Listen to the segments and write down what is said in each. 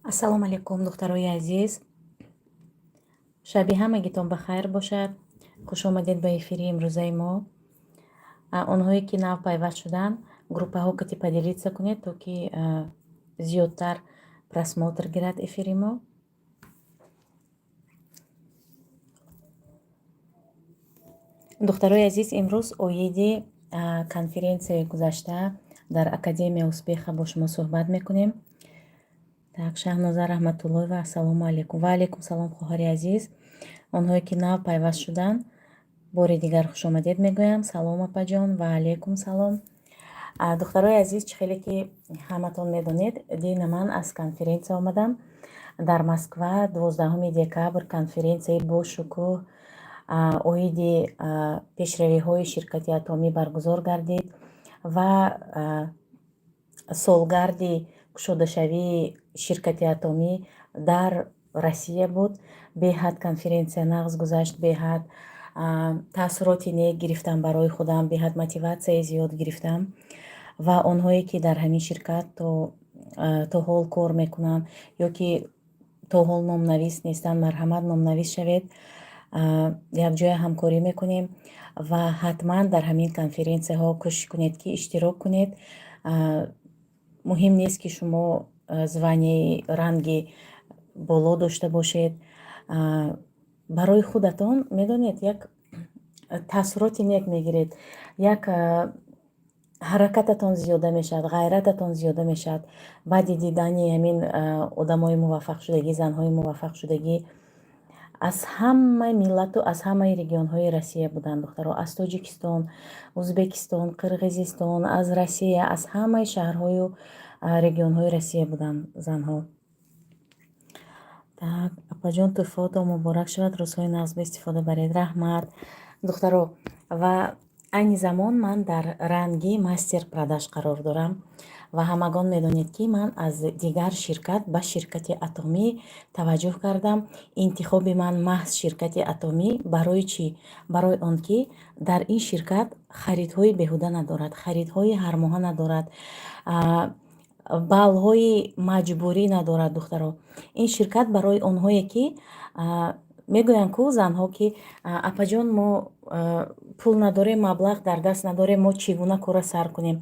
Ассалому алайкум, духтарои азиз. Шаби ҳамагитон ба хайр бошад. Хушомадед ба эфири имрӯзаи мо. Онҳое ки нав пайваст шуданд, группаҳо кати поделиться кунед, то ки зиёдтар просмотр гирад эфири мо. Духтарои азиз, имрӯз оиди конференсияи гузашта дар Академия успеха бо шумо суҳбат мекунем. Так, Шаҳноза Раҳматуллоева, ассалому алайкум. Ва алайкум салом, хоҳари азиз. Онҳое ки нав пайваст шуданд, бори дигар хушомадед мегӯям. Салом, апаҷон, ва алайкум салом. Духтарои азиз, чӣ хеле ки ҳаматон медонед, дина ман аз конференсия омадам. Дар Москва 12 декабр конференсияи бошукӯҳ оиди пешравиҳои ширкати Атомӣ баргузор гардид ва солгарди кушодашавии ширкати Атомӣ дар Россия буд. Беҳад конференсия нағз гузашт, беҳад таассуроти нек гирифтам барои худам, беҳад мотиватсияи зиёд гирифтам. Ва онҳое ки дар ҳамин ширкат то ҳол кор мекунанд ё ки то ҳол номнавис нестанд, марҳамат, номнавис шавед. Якҷоя ҳамкорӣ мекунем ва ҳатман дар ҳамин конференсияҳо кӯшиш кунед, ки иштирок кунед. Муҳим нест, ки шумо званияи ранги боло дошта бошед. Барои худатон, медонед, як таассуроти нек мегиред, як ҳаракататон зиёда мешавад, ғайрататон зиёда мешавад баъди дидани ҳамин одамои муваффақшудагӣ, занҳои муваффақшудагӣ. Аз ҳамаи миллату аз ҳамаи регионҳои Россия буданд, духтаро: аз Тоҷикистон, Узбекистон, Қирғизистон, аз Россия, аз ҳамаи шаҳрҳою регионҳои Россия буданд занҳо. Так, апаҷон, тӯҳфаотон муборак шавад, рӯзҳои нағз ба истифода баред. Раҳмат, духтаро. Ва айни замон ман дар ранги мастер продаж қарор дорам ва ҳамагон медонед, ки ман аз дигар ширкат ба ширкати Атомӣ таваҷҷӯҳ кардам. Интихоби ман маҳз ширкати Атомӣ барои чӣ? Барои он ки дар ин ширкат харидҳои беҳуда надорад, харидҳои ҳармоҳа надорад, баллҳои маҷбурӣ надорад. Духтаро, ин ширкат барои онҳое ки мегӯянд ку занҳо, ки апаҷон, мо пул надорем, маблағ дар даст надорем, мо чӣ гуна кора сар кунем?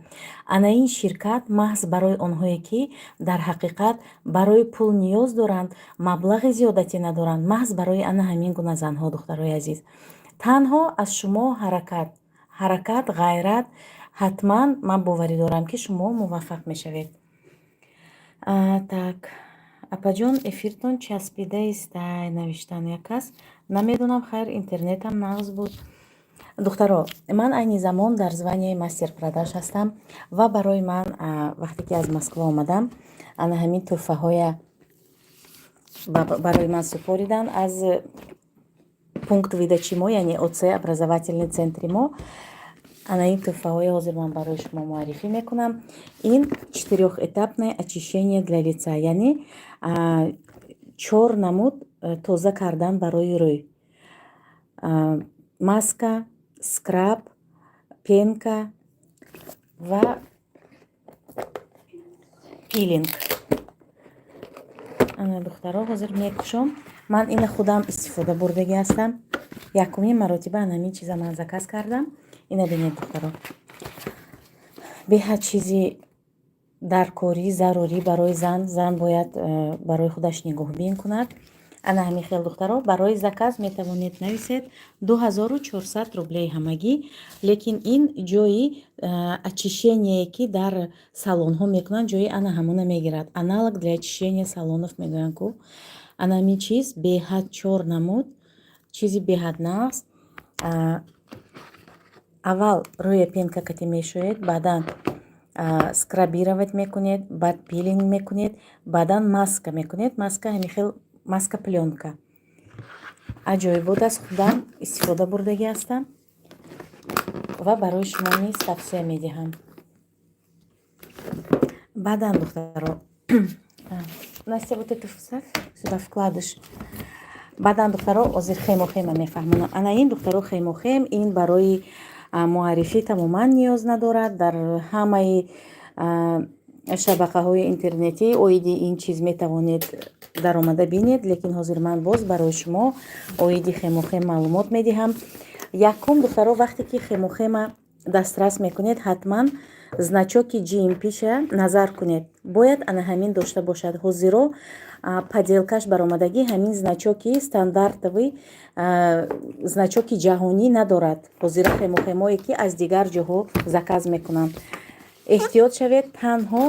Ана ин ширкат маҳз барои онҳое ки дар ҳақиқат барои пул ниёз доранд, маблағи зиёдатӣ надоранд, маҳз барои ана ҳамин гуна занҳо. Духтарои азиз, танҳо аз шумо ҳаракат, ҳаракат, ғайрат. Ҳатман ман боварӣ дорам, ки шумо муваффақ мешавед. Так, апаҷон, эфиртон часпида истай, навиштан як кас. Намедонам, хайр, интернетам нағз буд. Духтаро, ман айни замон дар званияи мастер продаж ҳастам ва барои ман, вақте ки аз Москва омадам, ана ҳамин тӯҳфаҳоя барои ман супориданд аз пункт выдачи мо, яъне ОЦ, образовательный центри мо. Ана ин тӯҳфаҳои ҳозир ман барои шумо муаррифӣ мекунам. Ин четырёхэтапное очищение для лица, яъне чор намуд тоза кардан барои рӯй: маска, скраб, пенка ва пилинг. Ана, духтаро, ҳозир мекушом. Ман ина худам истифода бурдагӣ ҳастам. Якумин маротиба ана ҳамин чиза ман заказ кардам. Ина бинед, духтаро, беҳад чизи даркорӣ, зарурӣ барои зан. Зан бояд барои худаш нигоҳбин кунад. Ана ҳамин хел, духтаро, барои заказ метавонед нависед. 2400 рублей ҳамагӣ, лекин ин ҷои очищение, ки дар салонҳо мекунанд, ҷои ана ҳамона мегирад. Аналог для очищения салонов мегӯянд ку. Ана ҳамин чиз беҳад чор намуд, чизи беҳад нағз. Аввал рӯя пенка кати мешӯед, баъдан скрабировать мекунед, баъд пилинг мекунед, баъдан маска мекунед. Маска ҳамин хел маска плёнка аҷоибот аст. Худам истифода бурдагӣ ҳастам ва барои шумо низ тавсия медиҳам. Баъдан, духтаро, Настя, вот это вставь сюда, вкладыш. Баъдан, духтаро, ҳозир хемохема мефаҳмонам. Ана ин, духтаро, хемохем. Ин барои муаррифӣ тамоман ниёз надорад. Дар ҳамаи Шабакаҳои интернетӣ оиди ин чиз метавонед даромада бинед, лекин ҳозир ман боз барои шумо оиди Хемохем маълумот медиҳам. Якум, духтаро, вақте ки Хемохема дастрас мекунед, ҳатман значоки GMP-ша назар кунед. Бояд ана ҳамин дошта бошад. Ҳозиро подделкаш баромадагӣ, ҳамин значоки стандартовый, значоки ҷаҳонӣ надорад. Ҳозира хемохемое ки аз дигар ҷоҳо заказ мекунанд, эҳтиёт шавед. Танҳо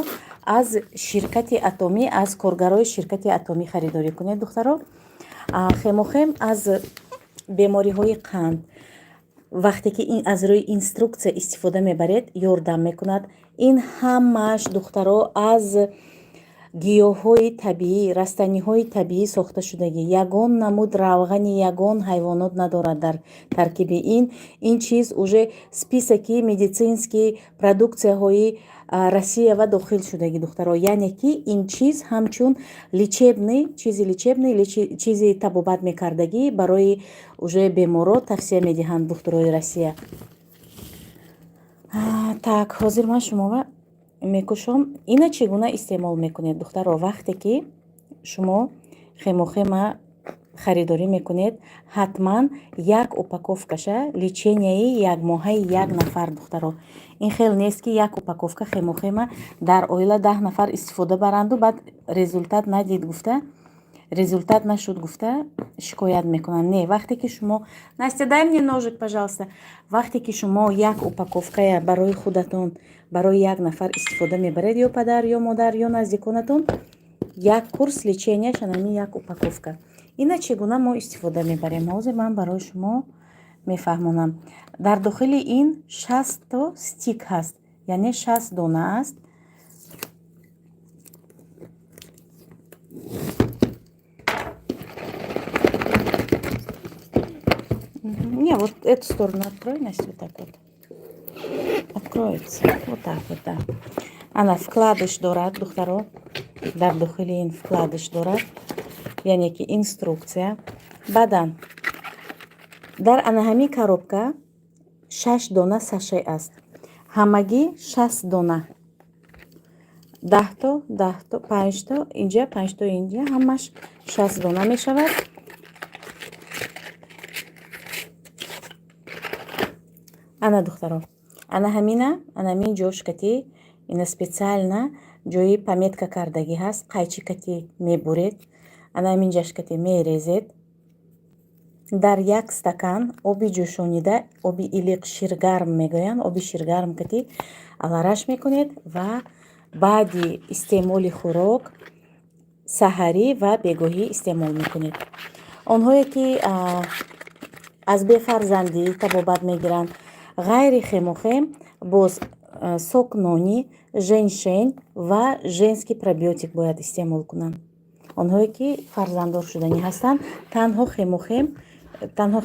аз ширкати Атомӣ, аз коргарои ширкати Атомӣ харидорӣ кунед, духтаро. Хемохем аз бемориҳои қанд, вақте ки аз рӯи инструксия истифода мебаред, ёрдам мекунад. Ин ҳамааш, духтаро, аз гиёҳҳои табиӣ, растаниҳои табиӣ сохта шудагӣ. Ягон намуд равғани ягон ҳайвонот надорад дар таркиби ин. Ин чиз уже списоки медицинский продукцияҳои Россиява дохил шудагӣ, духтаро. Яъне ки ин чиз ҳамчун лечебный, чизи лечебный, чизи табобат мекардагӣ барои уже беморо тавсия медиҳанд духтурои Россия. Так, ҳозир ман шумова мекушом. Ина чӣ гуна истеъмол мекунед, духтаро? Вақте ки шумо Хемохема харидорӣ мекунед, ҳатман як упаковкаша леченияи якмоҳаи як нафар, духтаро. Ин хел нест, ки як упаковка Хемохема дар оила 10 нафар истифода баранду, баъд результат надид гуфта, результат нашуд гуфта шикоят мекунанд. Не, вақте ки шумо... Настя, дай мне ножик, пожалуйста. Вақте ки шумо як упаковкая барои худатон, барои як нафар истифода мебаред, ё падар, ё модар, ё наздиконатон, як курс леченияш анами як упаковка. Ина чӣ гуна мо истифода мебарем, ҳозир ман барои шумо мефаҳмонам. Дар дохили ин 60-то стик ҳаст, яъне 60 дона аст. Не, вот эту сторону открой, Настя, вот так вот. Откроется. Вот так вот, да. Ана вкладыш дорад, духтаро. Дар дохили ин вкладыш дорад. Яъне ки инструкция. Баъдан дар ана ҳамин коробка шаш дона саше аст. Ҳамагӣ 60 дона. 10-то, 10-то, панҷто, инҷа, панҷто, инҷа, ҳамаш 60 дона мешавад. Ана, духтаро, ана ҳамина, ана ҳамин ҷошкати ина специально ҷои пометка кардагӣ ҳаст, қайчикати мебуред, ана ҳамин ҷашкати мерезед. Дар як стакан оби ҷӯшонида, оби илиқ, ширгарм мегӯянд, оби ширгарм кати алараш мекунед ва баъди истеъмоли хӯрок саҳарӣ ва бегоҳӣ истеъмол мекунед. Онҳое ки аз бефарзандӣ табобат мегиранд, ғайри Хемохем боз сок нони, женьшень ва женский пробиотик бояд истеъмол кунанд. Онҳое ки фарзанддор шуданӣ ҳастанд, танҳо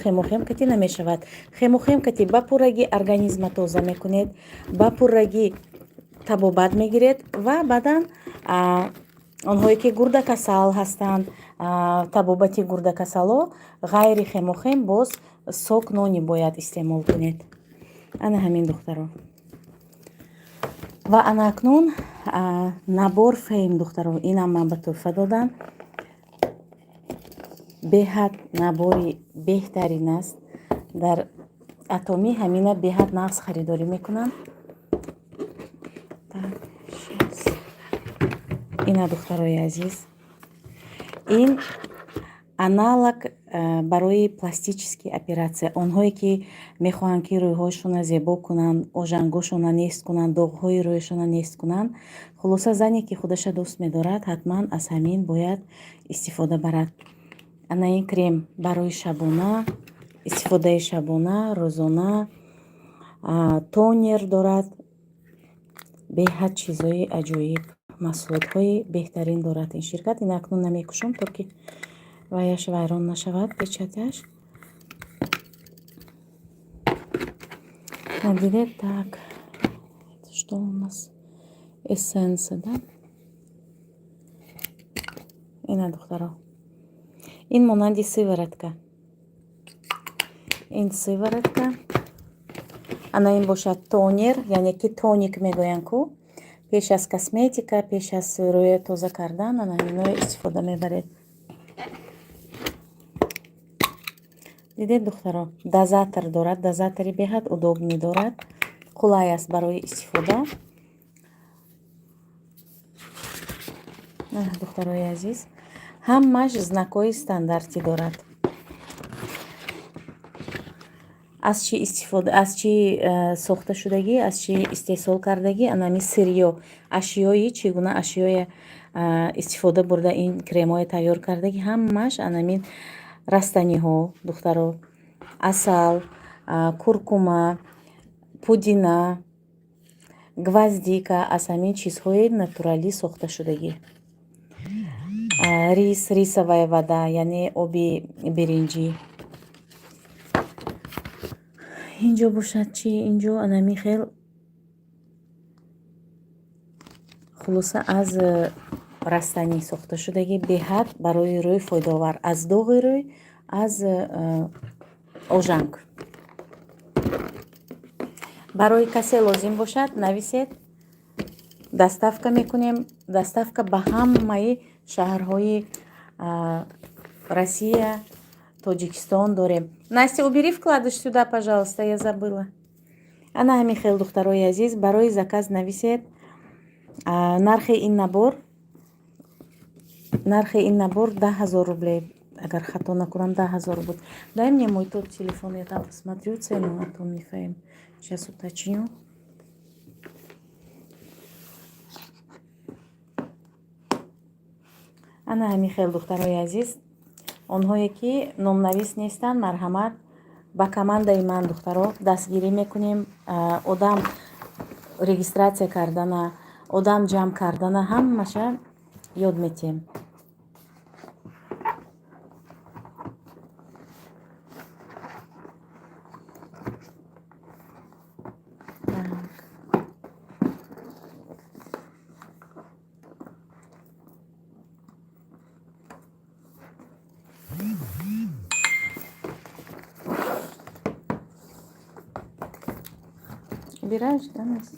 Хемохем кати намешавад. Хемохем кати ба пуррагӣ организма тоза мекунед, ба пуррагӣ табобат мегиред ва баъдан онҳое ки гурдакасал ҳастанд, табобати гурдакасало, ғайри Хемохем боз сок нони бояд истеъмол кунед. Ана ҳамин, духтаро. Ва ана акнун набор Фейм, духтаро, инам ман ба тӯҳфа додам. Беҳад набори беҳтарин аст. Дар Атомӣ ҳамина беҳад нағз харидорӣ мекунам. Так, ина, духтарои азиз, ин аналог барои пластический операция. Онҳое ки мехоҳанд, ки рӯйҳояшонро зебо кунанд, ожангошонро нест кунанд, доғҳои рӯяшонро нест кунанд, хулоса, зане ки худаша дӯст медорад, ҳатман аз ҳамин бояд истифода барад. Ана ин крем барои шабона, истифодаи шабона, рӯзона, тонер дорад. Беҳад чизҳои аҷоиб, маҳсулотҳои беҳтарин дорад ин ширкат. Ин акнун намекушам, то ки ваяш вайрон нашавад, печаташ. Дидед? Так, что у нас? Эссенция, да? Ина, духтаро, ин монанди сыворотка, ин сыворотка. Ана ин бошад тонер, яъне ки тоник мегӯянд ку. Пеш аз косметика, пеш аз рӯя тоза кардан ана ҳаминоро истифода мебаред. Дидед, духтаро, дозатор дорад, дозатори беҳад удобный дорад, қулай аст барои истифода. Духтарои азиз, ҳамааш знакҳои стандартӣ дорад. Аз чӣ истифода, аз чӣ сохта шудагӣ, аз чӣ истеҳсол кардагӣ, анами сырьё, ашёи чӣ гуна ашёе истифода бурда ин кремҳое тайёр кардагӣ, ҳамааш анамин растаниҳо, духтаро, асал, куркума, пудина, гвоздика, аз ҳамин чизҳои натуралӣ сохта шудагӣ. Рис, рисовая вода, яъне оби биринҷӣ. Инҷо бошад чӣ? Инҷо анами хел хулоса аз растанӣ сохта шудагӣ, беҳад барои рӯй фоидаовар, аз доғи рӯй, аз ожанг. Барои касе лозим бошад, нависед, доставка мекунем. Доставка ба ҳамаи шаҳрҳои Россия, Тоҷикистон дорем. Настя, убери вкладыш сюда, пожалуйста, я забыла. Ана ҳамин хел, духтарои азиз, барои заказ нависед. Нархи ин набор 10 000 рублей, агар хато накунам, 10 000 буд. Дай мне мой тот телефон, я там посмотрю цену, а то мефаем. Сейчас уточню. Ана ҳамин хел, духтарои азиз, онҳое ки номнавис нестанд, марҳамат ба командаи ман, духтаро, дастгирӣ мекунем. Одам регистрация кардана, одам ҷамъ кардана, ҳамаша ёд метиҳем. Так. Убираешь, да, Настя?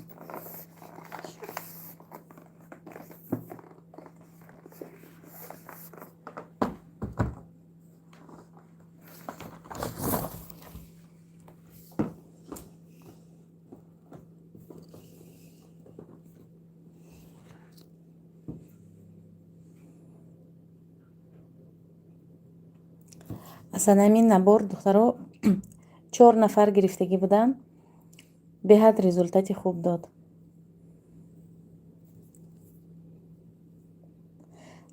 Аслан ҳамин набор, духтаро, чор нафар гирифтагӣ буданд, беҳад результати хуб дод.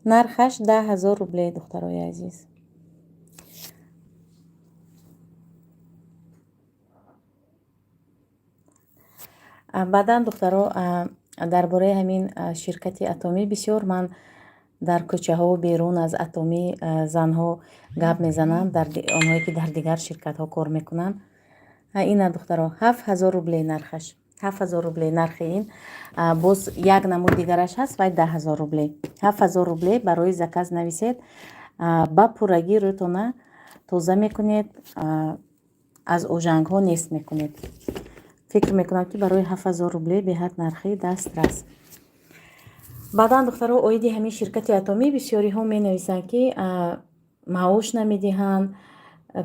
Нархаш 10 000 рублей, духтарои азиз. Баъдан, духтаро, дар бораи ҳамин ширкати Атомӣ бисёр ман дар кӯчаҳо, берун аз Атомӣ занҳо гап мезананд, онҳое ки дар дигар ширкатҳо кор мекунанд. Ина, духтаро, 7000 рублей нархаш, 7000 рублей нархи ин. Боз як намуд дигараш ҳаст, вай 10 000 рублей. 7000 рублей. Барои заказ нависед. Ба пуррагӣ рӯтона тоза мекунед, аз ожангҳо нест мекунед. Фикр мекунам, ки барои 7000 рублей беҳад нархи дастрас. Баъдан, духтаро, оиди ҳамин ширкати Атомӣ бисёриҳо менависанд, ки маош намедиҳанд.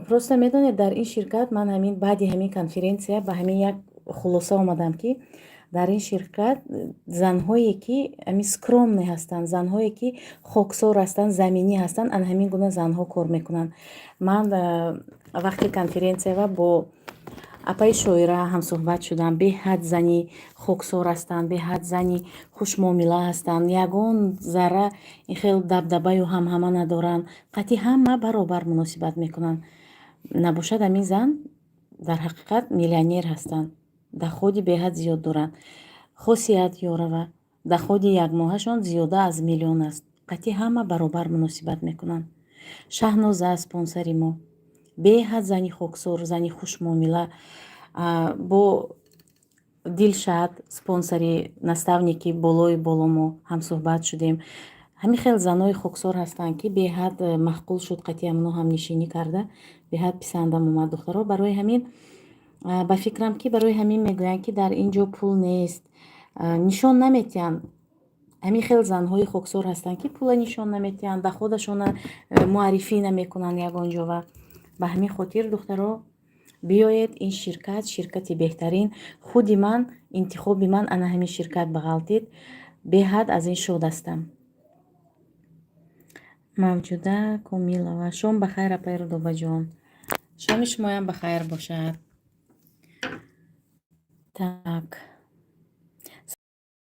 Просто медонед, дар ин ширкат ман ҳамин баъди ҳамин конференсия ба ҳамин як хулоса омадам, ки дар ин ширкат занҳое ки ҳамин скромный ҳастанд, занҳое ки хоксор ҳастанд, заминӣ ҳастанд, ана ҳамин гуна занҳо кор мекунанд. Ман вақти конференсиява бо апаи Шоира ҳамсӯҳбат шудам. Беҳад зани хоксор ҳастанд, беҳад зани хушмуомила ҳастанд, ягон зарра ин хел дабдабаю ҳамҳама надоранд, қатъи ҳама баробар муносибат мекунанд. Набошад, ҳамин зан дар ҳақиқат миллионер ҳастанд, доходи беҳад зиёд доранд. Хосият Ёрова, доходи якмоҳашон зиёда аз миллион аст, қатъи ҳама баробар муносибат мекунанд. Шаҳноза, спонсори мо, беҳад зани хоксор, зани хушмуомила. Бо Дилшад, спонсори наставники болои боло мо ҳамсӯҳбат шудем. Ҳамин хел занои хоксор ҳастанд, ки беҳад маъқул шуд. Қатъи ҳамоно ҳамнишинӣ карда, беҳад писандам омад, духтаро. Барои ҳамин, ба фикрам, ки барои ҳамин мегӯянд, ки дар ин ҷо пул нест. Нишон наметиҳанд. Ҳамин хел занҳои хоксор ҳастанд, ки пула нишон наметиҳанд, доходашона муаррифӣ намекунанд ягон ҷо. Ва ба ҳамин хотир, духтаро, биёед, ин ширкат ширкати беҳтарин. Худи ман, интихоби ман ана ҳамин ширкат бағалтид. Беҳад аз ин шод ҳастам. Мавҷуда Комилова, шом ба хайр, апаи Рудобаҷон. Шоми шумоям ба хайр бошад. Так,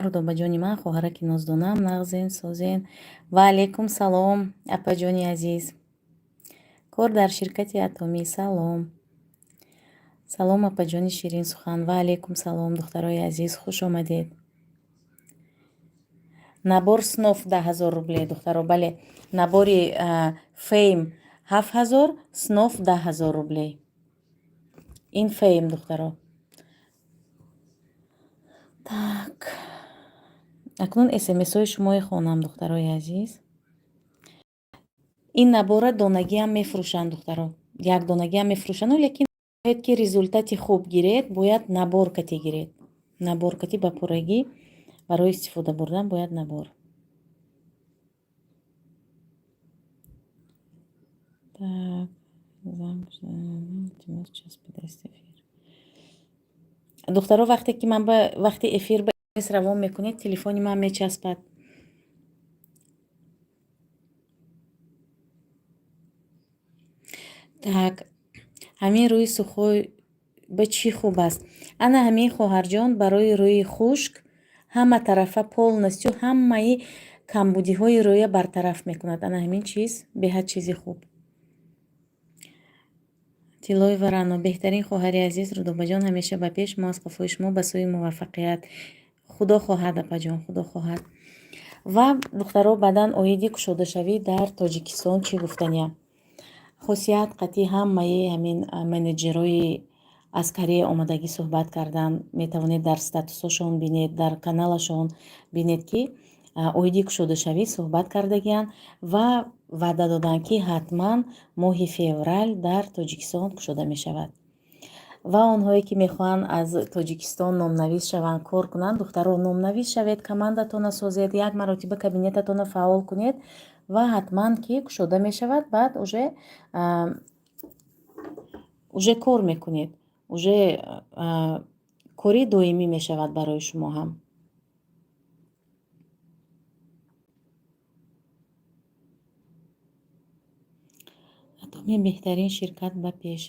Рудобаҷони ман, хоҳараки ноздонам, нағзен, созен? Ва алайкум салом, апаҷони азиз. Кор дар ширкати Атомӣ. Салом, салом, апаҷони ширинсухан. Ва алайкум салом, духтарои азиз, хуш омадед. Набор снов 10 000 рублей, духтаро, бале. Набори фейм 7000, снов 10 000 рублей. Ин фейм, духтаро. Так, акнун смсҳои шумои хонам, духтарои азиз. Ин набора донагиам мефурӯшанд, духтаро, якдонагиам мефурӯшанд, лекин ки результати хуб гиред, бояд набор кати гиред. Набор кати ба пуррагӣ барои истифода бурдан бояд набор. Так, эфир, духтаро, вақте ки ман ба вақти эфир ба равон мекунед, телефони ман мечаспад. Так, ҳамин рӯи сухой ба чӣ хуб аст? Ана ҳамин, хоҳарҷон, барои рӯи хушк ҳама тарафа, полностью ҳамаи камбудиҳои рӯя бартараф мекунад. Ана ҳамин чиз беҳад чизи хуб. Тиллои Варано, беҳтарин хоҳари азиз Рудобаҷон, ҳамеша ба пеш, мо аз қафои шумо ба сӯи муваффақият. Худо хоҳад, апаҷон, худо хоҳад. Ва, духтаро, баъдан оиди кушодашавӣ дар Тоҷикистон чӣ гуфтаниям? Хосият қатъи ҳамаи ҳамин менеҷерои аз Корея омадагӣ суҳбат кардан. Метавонед дар статусҳошон бинед, дар каналашон бинед, ки оиди кушодашавӣ суҳбат кардагиянд ва ваъда доданд, ки ҳатман моҳи феврал дар Тоҷикистон кушода мешавад. Ва онҳое ки мехоҳанд аз Тоҷикистон номнавис шаванд, кор кунанд, духтаро, номнавис шавед, командатона созед, як маротиба кабинетатона фаъол кунед ва ҳатман ки кушода мешавад, баъд уже кор мекунед, уже кори доимӣ мешавад барои шумо ҳам. Атоми беҳтарин ширкат, ба пеш,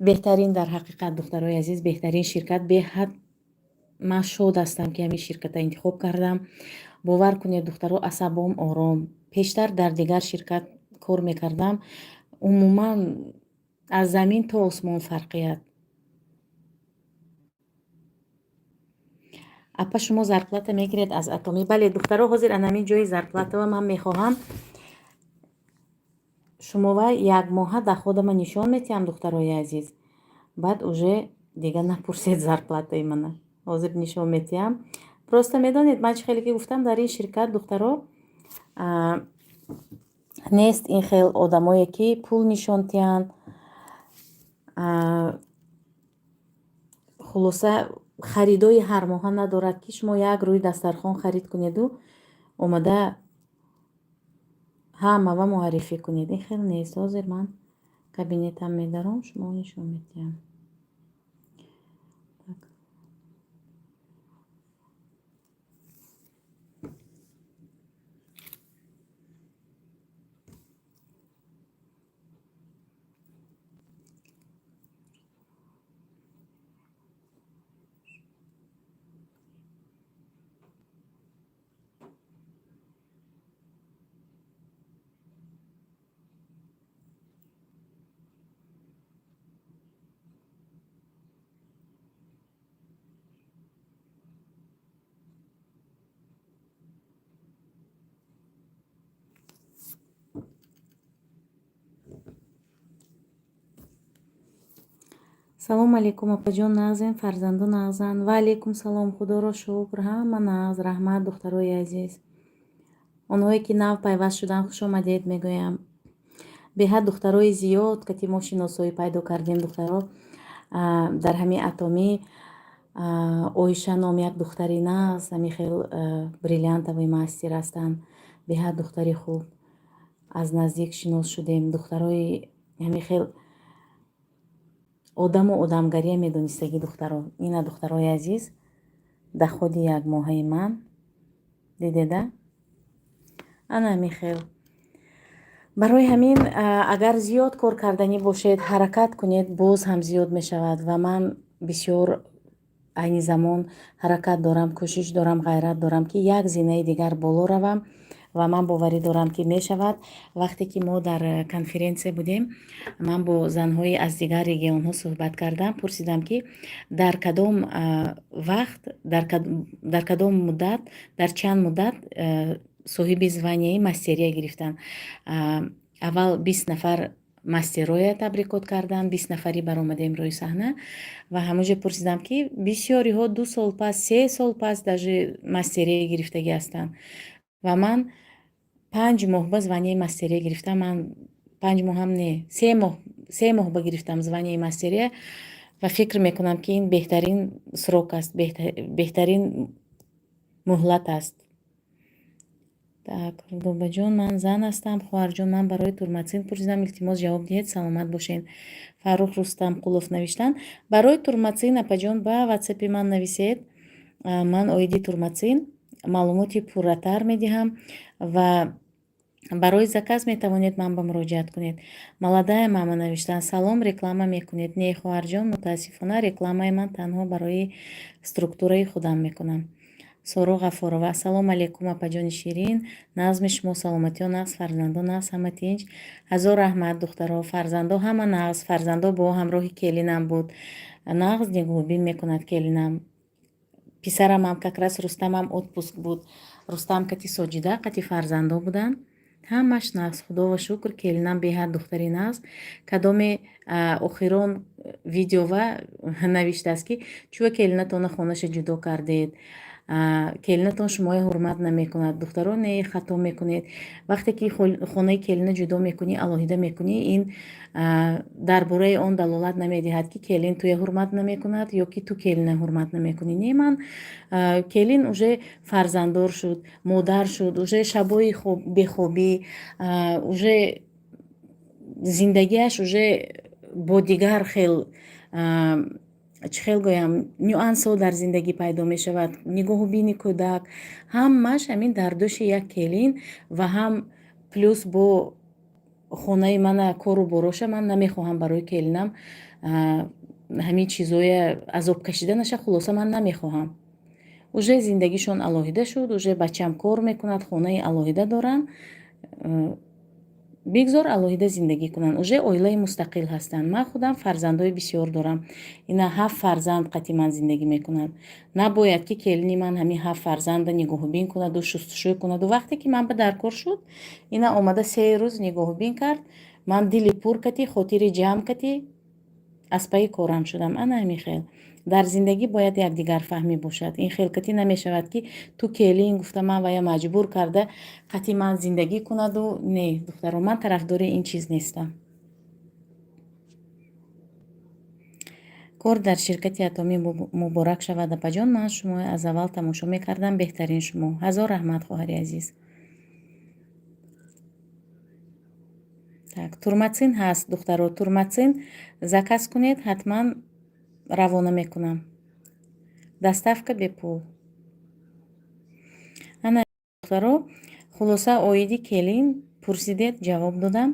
беҳтарин. Дар ҳақиқат, духтарои азиз, беҳтарин ширкат. Беҳад ман шод ҳастам, ки ҳамин ширката интихоб кардам. Бовар кунед, духтаро, асабом ором. Пештар дар дигар ширкат кор мекардам, умуман аз замин то осмон фарқият. Апа, шумо зарплата мегиред аз Атомӣ? Бале, духтаро, ҳозир анамин ҷои зарплатава ман мехоҳам шумова якмоҳа доходама нишон метиҳам, духтарои азиз. Баъд уже дига напурсед зарплатаи мана. Ҳозир нишон метиҳам. Просто медонед, ман чӣ хеле ки гуфтам, дар ин ширкат, духтаро, нест ин хел одамое, ки пул нишон диҳанд. Хулоса, харидои ҳармоҳа надорад, ки шумо як рӯи дастархон харид кунеду омада ҳамава муаррифӣ кунед. Ин хел нест. Ҳозир ман кабинетам медаром, шумо нишон медиҳам. Так. Салому алейкум, апаҷон, нағзем, фарзанду нағзанд? Ва алейкум салом, худоро шукр, ҳама нағз, раҳмат. Духтарои азиз, онҳое ки нав пайваст шуданд, хуш омадед мегӯям. Беҳад духтарои зиёд кати мо шиносоӣ пайдо кардем, духтаро, дар ҳамин Атомӣ. Оиша ном як духтари нағз, ҳамин хел бриллиантовый мастер ҳастанд. Беҳад духтари хуб. Аз наздик шинос шудем. Духтарои ҳамин хел одаму одамгария медонистагӣ духтаро. Ина, духтарои азиз, доходи якмоҳаи ман. Дидеда? Ана ҳамин хел. Барои ҳамин, агар зиёд кор карданӣ бошед, ҳаракат кунед, боз ҳам зиёд мешавад. Ва ман бисёр айни замон ҳаракат дорам, кӯшиш дорам, ғайрат дорам, ки як зинаи дигар боло равам, ва ман боварӣ дорам, ки мешавад. Вақте ки мо дар конференсия будем, ман бо занҳои аз дигар регионҳо суҳбат кардам, пурсидам, ки дар кадом вақт, дар кадом муддат, дар чанд муддат соҳиби званияи мастерия гирифтанд. Аввал 20 нафар мастероя табрикот карданд, 20 нафарӣ баромадем рӯи саҳна ва ҳамонҷо пурсидам, ки бисёриҳо 2 сол пас, 3 сол пас даже мастерия гирифтагӣ ҳастанд ва ман 5 моҳ ба званияи мастерия гирифтам. Ман 5 моҳам не, 3 моҳ, 3 моҳ ба гирифтам званияи мастерия ва фикр мекунам, ки ин беҳтарин срок аст, беҳтарин муҳлат аст. Так, Рудобаҷон, ман зан ҳастам. Хоҳарҷон, ман барои турматсин пурсидам, илтимос, ҷавоб диҳед, саломат бошед. Фаррух Рустамқулов навиштанд. Барои турматсин, апаҷон, ба ватсапи ман нависед. Ман оиди турматсин маълумоти пурратар медиҳам ва барои заказ метавонед ман ба муроҷиат кунед. Молодая мама навиштанд: салом, реклама мекунед? Не, хоҳарҷон, мутаассифона, рекламаи ман танҳо барои структураи худам мекунам. Соро Ғафорова: ассалому алайкум, апаҷони ширин, нағзми шумо, саломатиҳо нағз, фарзандо нағз, ҳама тинч? Ҳазор раҳмат, духтаро, фарзандо ҳама нағз. Фарзандо бо ҳамроҳи келинам буд, нағз нигоҳубин мекунад келинам. Писарамам как раз, Рустамам, отпуск буд. Рустам кати Соҷида, қати фарзандо буданд. Ҳамаш нағз, худова шукр. Келинам беҳад духтари нағз. Кадоме охирон видеова навиштааст, ки чӯ келинатона хонаша ҷудо кардед, келинатон шумоя ҳурмат намекунад. Духтаро, не, хато мекунед. Вақте ки хонаи келина ҷудо мекунӣ, алоҳида мекунӣ, ин дар бораи он далолат намедиҳад, ки келин туя ҳурмат намекунад ё ки ту келина ҳурмат намекунӣ. Не, ман келин уже фарзанддор шуд, модар шуд, уже шабои бехобӣ, уже зиндагиаш уже бо дигар хел, чӣ хел гӯям, нюансҳо дар зиндагӣ пайдо мешавад, нигоҳу бини кӯдак, ҳамааш ҳамин дар дӯши як келин ва ҳам плюс бо хонаи мана кору бороша. Ман намехоҳам барои келинам ҳамин чизоя азоб кашиданаша. Хулоса, ман намехоҳам. Уже зиндагишон алоҳида шуд, уже бачам кор мекунад, хонаи алоҳида доранд, бигзор алоҳида зиндагӣ кунанд, уже оилаи мустақил ҳастанд. Ман худам фарзандҳои бисёр дорам, ина ҳафт фарзанд қати ман зиндагӣ мекунанд. Набояд, ки келини ман ҳамин ҳафт фарзанда нигоҳубин кунаду шустушӯй кунаду. Вақте ки ман ба даркор шуд, ина омада 3 рӯз нигоҳубин кард. Ман дили пур кати, хотири ҷамъ кати аз пайи корам шудам. Ана ҳамин хел дар зиндагӣ бояд якдигарфаҳмӣ бошад. Ин хелкатӣ намешавад, ки ту келин гуфта, ман вая маҷбур карда қати ман зиндагӣ кунаду. Не, духтаро, ман тарафдори ин чиз нестам. Кор дар ширкати Атомӣ муборак шавад, апаҷон. Ман шумо аз аввал тамошо мекардам, беҳтарин шумо. Ҳазор раҳмат, хоҳари азиз. Так, турматсин ҳаст, духтаро, турматсин заказ кунед, ҳатман равона мекунам, доставка бепул. Ана, духтаро, хулоса, оиди келин пурсидед, ҷавоб додам.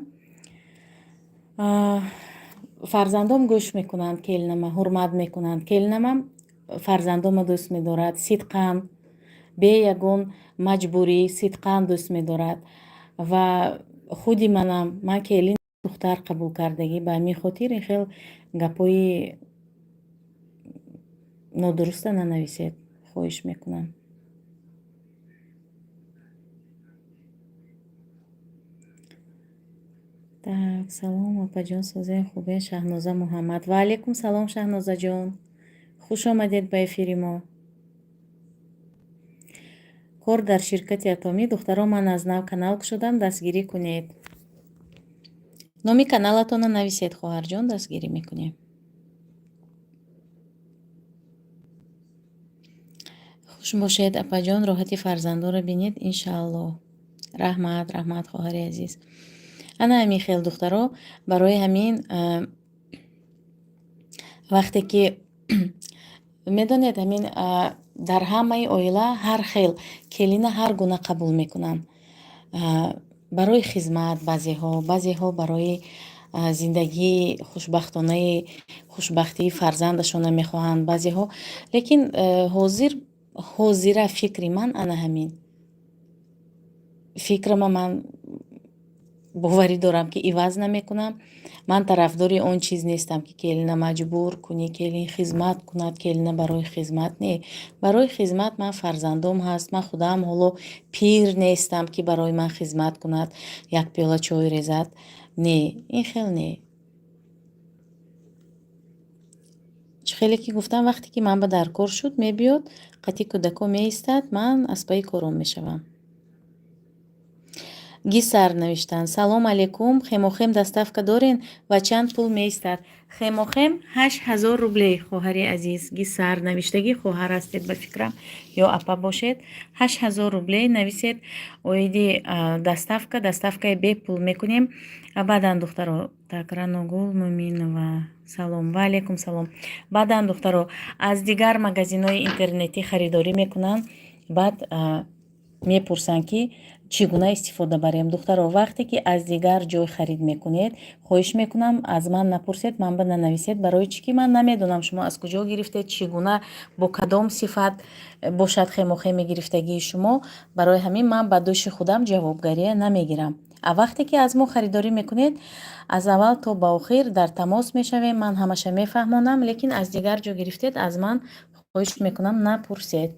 Фарзандом гӯш мекунанд келинама, ҳурмат мекунанд. Келинамам фарзандома дӯст медорад сидқан, бе ягон маҷбурӣ, сидқан дӯст медорад. Ва худи манам, ман келин духтар қабул кардагӣ. Ба ҳамин хотир ин хел гапҳои нодуруста нанависед, хоҳиш мекунам. Так, салом, апаҷон, созаи хубе? Шаҳноза Муҳаммад. Ва алайкум салом, Шаҳнозаҷон, хуш омадед ба эфири мо. Кор дар ширкати Атомӣ. Духтаро, ман аз нав канал кушодам, дастгирӣ кунед. Номи каналатонро нависед, хоҳарҷон, дастгирӣ мекунем. Хуш бошед, апаҷон, роҳати фарзандонро бинед, иншааллоҳ. Раҳмат, раҳмат, хоҳари азиз. Ана ҳамин хел, духтаро, барои ҳамин вақте ки медонед, ҳамин дар ҳамаи оила ҳар хел келина ҳар гуна қабул мекунанд. Барои хизмат баъзеҳо, баъзеҳо барои зиндагии хушбахтонаи, хушбахтии фарзандашона мехоҳанд баъзеҳо, лекин ҳозир, ҳозира фикри ман ана ҳамин фикрама ман боварӣ дорам, ки иваз намекунам. Ман тарафдори он чиз нестам, ки келина маҷбур кунӣ, келин хизмат кунад. Келина барои хизмат не, барои хизмат ман фарзандом ҳаст. Ман худам ҳоло пир нестам, ки барои ман хизмат кунад, як пиёла чой резад. Не, ин хел не. Чӣ хеле ки гуфтам, вақте ки ман ба даркор шуд, мебиёд, қати кӯдако меистад, ман аз пайи кором мешавам. Гисар навиштанд: «Салом алейкум, хемохем доставка дорен ва чанд пул меистад?» Хемохем 8000 рублей, хоҳари азиз. Гисар навиштагӣ, хоҳар ҳастед, ба фикрам, ё апа бошед. 8000 рублей нависед. Оиди доставка, доставкаи бепул мекунем. Баъдан, духтаро, так, Раногул Муминова, салом, ва алейкум салом. Баъдан, духтаро, аз дигар магазинҳои интернетӣ харидорӣ мекунанд, баъд мепурсанд, ки чӣ гуна истифода барем. Духтаро, вақте ки аз дигар ҷой харид мекунед, хоҳиш мекунам, аз ман напурсед, ман ба нанависед. Барои чӣ ки ман намедонам, шумо аз куҷо гирифтед, чӣ гуна, бо кадом сифат бошад хемохеми гирифтагии шумо. Барои ҳамин ман ба дӯши худам ҷавобгария намегирам. А вақте ки аз мо харидорӣ мекунед, аз аввал то ба охир дар тамос мешавем, ман ҳамаша мефаҳмонам. Лекин аз дигар ҷо гирифтед, аз ман, хоҳиш мекунам, напурсед.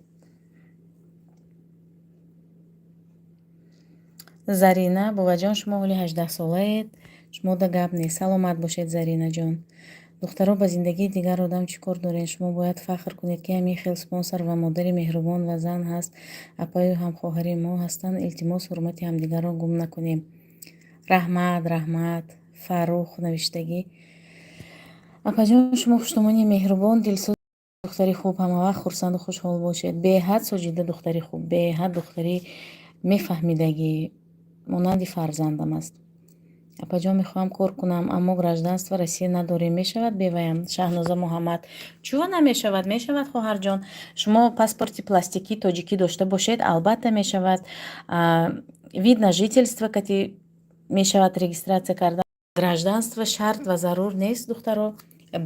Зарина: «Бобаҷон, шумо ҳоли 18-солаед, шумода гап нест». Саломат бошед, Заринаҷон. Духтаро, ба зиндагии дигар одам чӣ кор доред? Шумо бояд фахр кунед, ки ҳамин хел спонсор ва модари меҳрубон ва зан ҳаст, апаю ҳамхоҳари мо ҳастанд. Илтимос, ҳурмати ҳамдигарро гум накунем. Раҳмат, раҳмат. Фаррух навиштагӣ: «Апаҷон, шумо хуштомони меҳрубон, дилсӯз, духтари хуб, ҳамавақт хурсанду хушҳол бошед». Беҳад Соҷида духтари хуб, беҳад духтари мефаҳмидагӣ, монанди фарзандам аст. «Апаҷон, мехоҳам кор кунам, аммо гражданство Россия надорем. Мешавад беваям?» Шаҳноза Муҳаммад. Чӯ намешавад? Мешавад, хоҳарҷон. Шумо паспорти пластикӣ тоҷикӣ дошта бошед, албатта мешавад. Вид на жительство кати мешавад регистрация кардан. Гражданство шарт ва зарур нест, духтаро.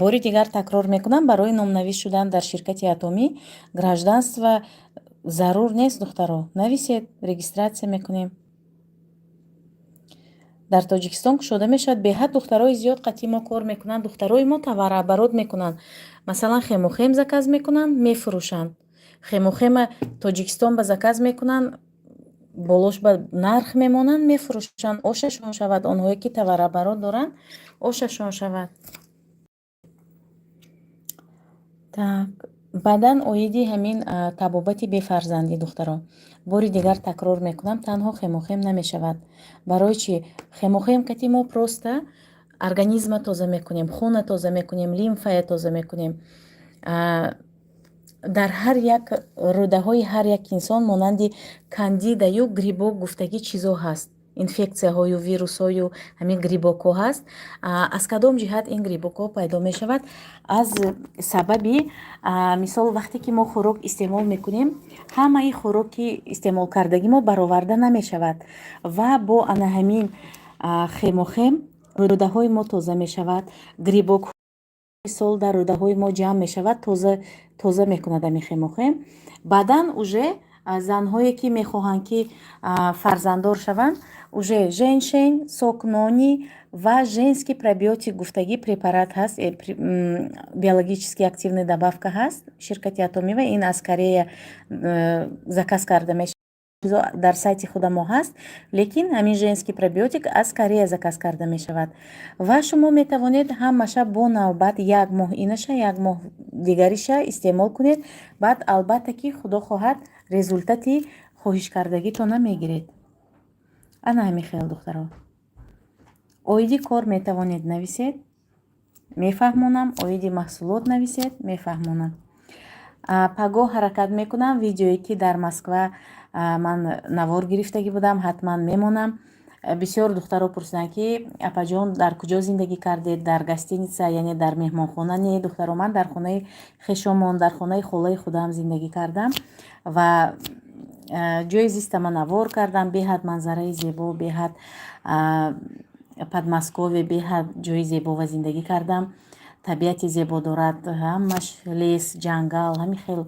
Бори дигар такрор мекунам, барои номнавис шудан дар ширкати Атомӣ гражданство зарур нест, духтаро. Нависед, регистрация мекунем. Дар Тоҷикистон кушода мешавад. Беҳад духтарои зиёд қатъи мо кор мекунанд, духтарои мо товарооборот мекунанд. Масалан, хемохем заказ мекунанд, мефурӯшанд. Хемохема Тоҷикистон ба заказ мекунанд, болош ба нарх мемонанд, мефурӯшанд. Ошашон шавад, онҳое ки товарооборот доранд, ошашон шавад. Так, баъдан оиди ҳамин табобати бефарзандӣ, духтаро, бори дигар такрор мекунам, танҳо хемохем намешавад. Барои чӣ? Хемохем кати мо просто организма тоза мекунем, хуна тоза мекунем, лимфая тоза мекунем. Дар ҳар як рӯдаҳои ҳар як инсон монанди кандидаю грибок гуфтагӣ чизо ҳаст, инфексияҳою вирусҳою ҳамин грибокҳо ҳаст. Аз кадом ҷиҳат ин грибокҳо пайдо мешавад? Аз сабаби, мисол, вақте ки мо хӯрок истеъмол мекунем, ҳамаи хӯроки истеъмолкардагӣ мо бароварда намешавад ва бо ана ҳамин хемохем рӯдаҳои мо тоза мешавад. Грибок, мисол, дар рӯдаҳои мо ҷамъ мешавад, тоза мекунад ҳамин хемохем. Баъдан уже занҳое ки мехоҳанд, ки фарзанддор шаванд, уже женьшень, сок нони ва женский пробиотик гуфтагӣ препарат ҳаст, биологически активный добавка ҳаст ширкати Атомӣ ва ин аз Корея заказ карда мешавад, дар сайти худамо ҳаст, лекин ҳамин женский пробиотик аз Корея заказ карда мешавад. Ва шумо метавонед ҳамаша бо навбат, як моҳ инаша, як моҳ дигариша истеъмол кунед. Баъд, албатта ки, худо хоҳад, результати хоҳишкардагитона мегиред. Ана ҳамин хел, духтаро. Оиди кор метавонед нависед, мефаҳмонам. Оиди маҳсулот нависед, мефаҳмонам. Пагоҳ ҳаракат мекунам, видеое ки дар Москва ман навор гирифтагӣ будам, ҳатман мемонам. Бисёр духтаро пурсиданд, ки апаҷон, дар куҷо зиндагӣ кардед, дар гостиница, яъне дар меҳмонхона? Не, духтаро, ман дар хонаи хешомон, дар хонаи холаи худам зиндагӣ кардам ва ҷои зистама навор кардам. Беҳад манзараи зебо, беҳад Подмосковье, беҳад ҷои зебо ва зиндагӣ кардам. Табиати зебо дорад, ҳамаш лес, ҷангал, ҳамин хел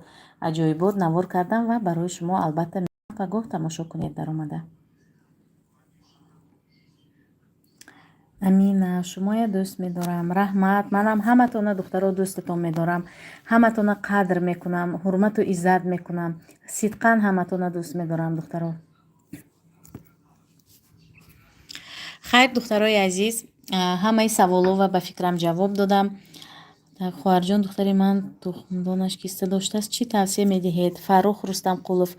аҷоибот навор кардам ва барои шумо албатта пагоҳ тамошо кунед даромада. Амина, шумоя дӯст медорам. Раҳмат, манам ҳаматона, духтаро, дӯстатон медорам, ҳаматона қадр мекунам, ҳурмату иззат мекунам, сидқан ҳаматона дӯст медорам, духтаро. Хайр, духтарои азиз, ҳамаи саволо ва ба фикрам ҷавоб додам. Хоҳарҷон, духтари ман тухмдонаш киста доштааст, чӣ тавсия медиҳед? Фаррух Рустамқулов.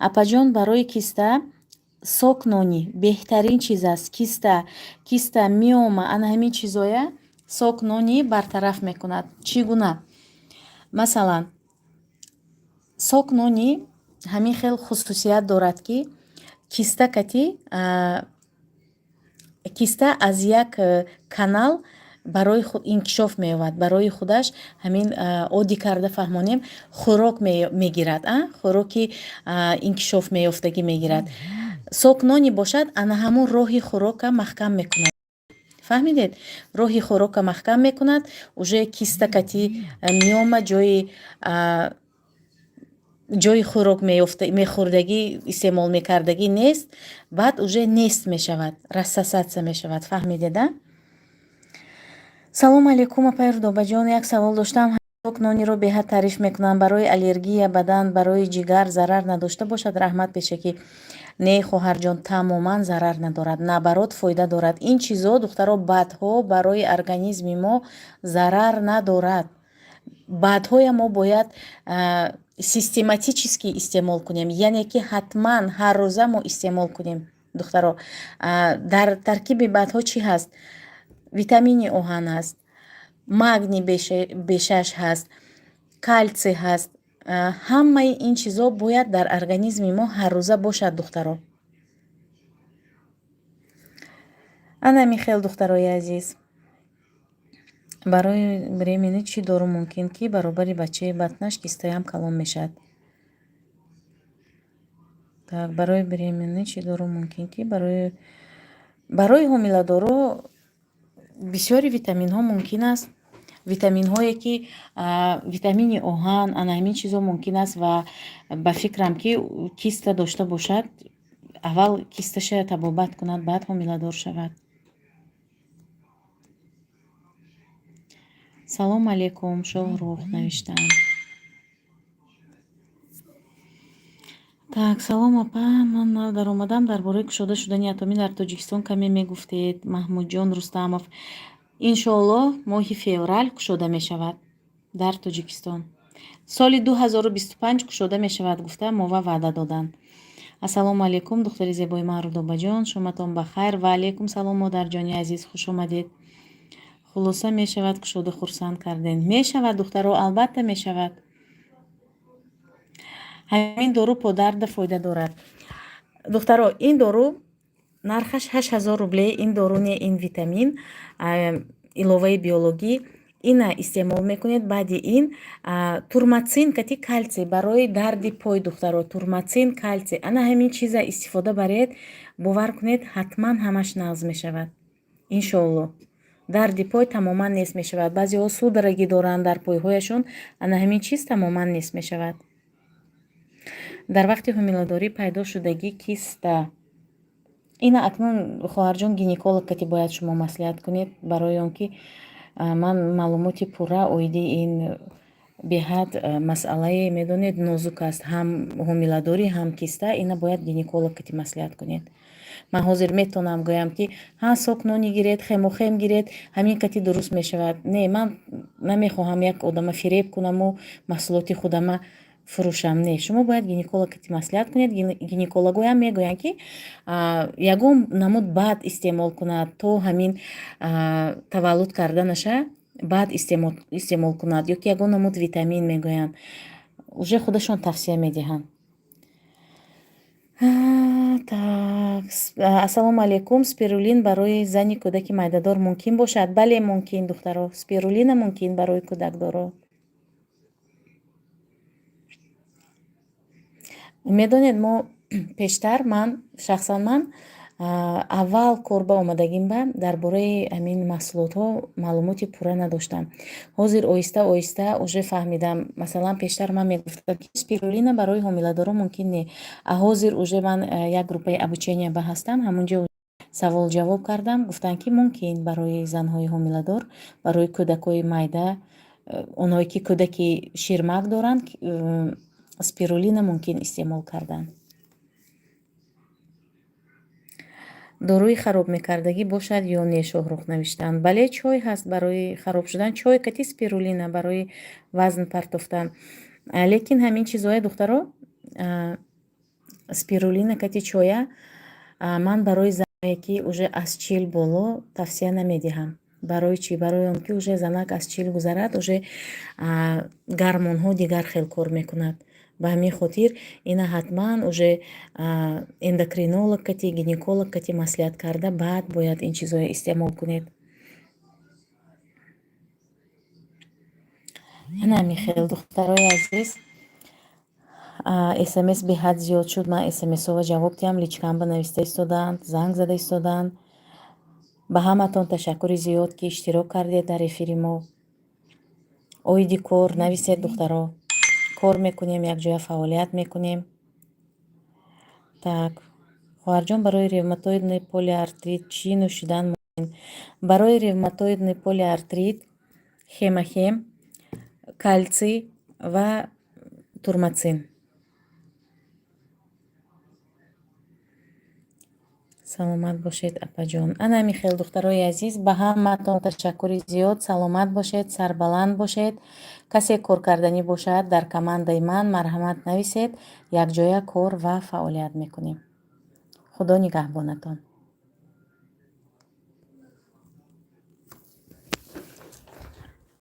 Апаҷон, барои киста сок нони беҳтарин чиз аст. Киста, миома, ана ҳамин чизоя сок нони бартараф мекунад. Чӣ гуна? Масалан, сок нони ҳамин хел хусусият дорад, ки киста кати киста аз як канал барои худ инкишоф меёбад, барои худаш ҳамин оддӣ карда фаҳмонем, хӯрок мегирад, хӯроки инкишоф меёфтагӣ мегирад. Сок нони бошад, ана ҳамун роҳи хӯрока маҳкам мекунад. Фаҳмидед? Роҳи хӯрока маҳкам мекунад, уже киста кати миома ҷои хӯрок мехӯрдагӣ, истеъмол мекардагӣ нест, баъд уже нест мешавад, рассосаться мешавад. Фаҳмидеда? Салому алейкум, апай Рудобаҷон, як савол доштам. Сок нониро беҳад таъриф мекунанд, барои аллергия бадан, барои ҷигар зарар надошта бошад? Раҳмат пешакӣ. Не, хоҳарҷон, тамоман зарар надорад, наоборот, фоида дорад. Ин чизо, духтаро, бадҳо барои организми мо зарар надорад. Бадҳоя мо бояд систематически истеъмол кунем, яъне ки ҳатман ҳаррӯза мо истеъмол кунем. Духтаро, дар таркиби бадҳо чӣ ҳаст? Витамини оҳан ҳаст, магний бешаш ҳаст, калсий ҳаст. Ҳамаи ин чизо бояд дар организми мо ҳаррӯза бошад, духтаро. Ана михел, духтарои азиз. Барои беременӣ чӣ дору мумкин, ки баробари бачаи батнаш кистаям калон мешавад? Так, барои беременӣ чӣ дору мумкин, ки барои ҳомиладоро бисёри витаминҳо мумкин аст. Витаминҳое ки витамини оҳан, ана ҳамин чизо мумкин аст. Ва ба фикрам, ки киста дошта бошад, аввал кисташа табобат кунад, баъд ҳомиладор шавад. Салом алейкум, Шоҳрух навиштаанд. Так, салом, апа, ман нав даромадам, дар бораи кушода шудани атомӣ дар Тоҷикистон каме мегуфтед? Маҳмудҷон Рустамов. Иншоаллоҳ, моҳи феврал кушода мешавад дар Тоҷикистон. Соли 2025 кушода мешавад, гуфта мова ваъда доданд. Ассалому алейкум, духтари зебои ман Рудобаҷон, шоматон ба хайр. Ва алейкум салом, модарҷони азиз, хуш омадед. Хулоса, мешавад кушода, хурсанд кардем. Мешавад, духтаро, албатта мешавад. Ҳамин дору подарда фоида дорад. Духтаро, ин дору нархаш 8000 рубле. Ин дору не, ин витамин, иловаи биологӣ. Ина истеъмол мекунед, баъди ин турмацин кати калсий барои дарди пой, духтаро, турмацин, калсий. Ана ҳамин чиза истифода баред, бовар кунед, ҳатман ҳамаш нағз мешавад. Иншоаллоҳ. Дарди пой тамоман нест мешавад. Баъзеҳо судорогӣ доранд дар пойҳояшон, ана ҳамин чиз тамоман нест мешавад. Дар вақти ҳомиладорӣ пайдо шудагӣ киста. Ина акнун, хоҳарҷон, гинеколог кати бояд шумо маслиҳат кунед, барои он ки ман маълумоти пурра оиди ин беҳад масъалае, медонед, нозук аст, ҳам ҳомиладорӣ, ҳам киста. Ина бояд гинеколог кати маслиҳат кунед. Ман ҳозир метавонам гӯям, ки ҳа, сок нони гиред, хемохем гиред, ҳамин кати дуруст мешавад. Не, ман намехоҳам як одама фиреб кунаму маҳсулоти худама фурӯшам. Не, шумо бояд гинеколог кати маслиҳат кунед. Гинекологоям мегӯянд, ки ягон намуд баъд истеъмол кунад, то ҳамин таваллуд карданаша баъд истеъмол кунад, ё ки ягон намуд витамин мегӯянд. Уже худашон тавсия медиҳанд. Так, ассалому алайкум. Спирулин барои зани кӯдаки майдадор мумкин бошад? Бале, мумкин, духтаро. Спирулина мумкин барои кӯдакдоро. Медонед, мо пештар, ман шахсан, ман аввал кор ба омадагим ба дар бораи ҳамин маҳсулотҳо маълумоти пурра надоштам. Ҳозир оҳиста оҳиста уже фаҳмидам. Масалан, пештар ман мегуфтам, ки спирулина барои ҳомиладоро мумкин не. А ҳозир уже ман як группаи обучения ба ҳастам, ҳамунҷо савол ҷавоб кардам, гуфтанд, ки мумкин барои занҳои ҳомиладор, барои кӯдакҳои майда, онҳое ки кӯдаки ширмак доранд, спирулина мумкин истеъмол кардан. Доруи хароб мекардагӣ бошад ё не, Шоҳрух навиштанд. Бале, чой ҳаст барои хароб шудан, чой кати спирулина барои вазн партофтан. Лекин ҳамин чизҳое, духтаро, спирулина кати чоя ман барои зане, ки уже аз 40 боло, тавсия намедиҳам. Барои чӣ? Барои он ки уже занак аз 40 гузарад, уже гормонҳо дигар хел кор мекунад. Ба ҳамин хотир ина ҳатман уже эндокринолог кати, гинеколог кати маслиҳат карда, баъд бояд ин чизҳоро истеъмол кунед. Ана ҳамин хел, духтарои азиз. СМС беҳад зиёд шуд. Ман СМСҳоро ҷавоб диҳам, личкамба нависта истодаанд, занг зада истодаанд. Ба ҳаматон ташаккури зиёд, ки иштирок кардед дар эфири мо. Оиди кор нависед, духтаро. Кор мекунем, якҷоя фаъолият мекунем. Так, хоҳарҷон, барои ревматоидный полиартрит чӣ нӯшидан мумкин? Барои ревматоидный полиартрит хемохем, кальций ва турмацин. Саломат бошед, апаҷон. Ана ҳамин хел, духтарои азиз, ба ҳамаатон ташаккури зиёд. Саломат бошед, сарбаланд бошед. Касе коркарданӣ бошад дар командаи ман, марҳамат, нависед, якҷоя кор ва фаъолият мекунем. Худо нигаҳбонатон.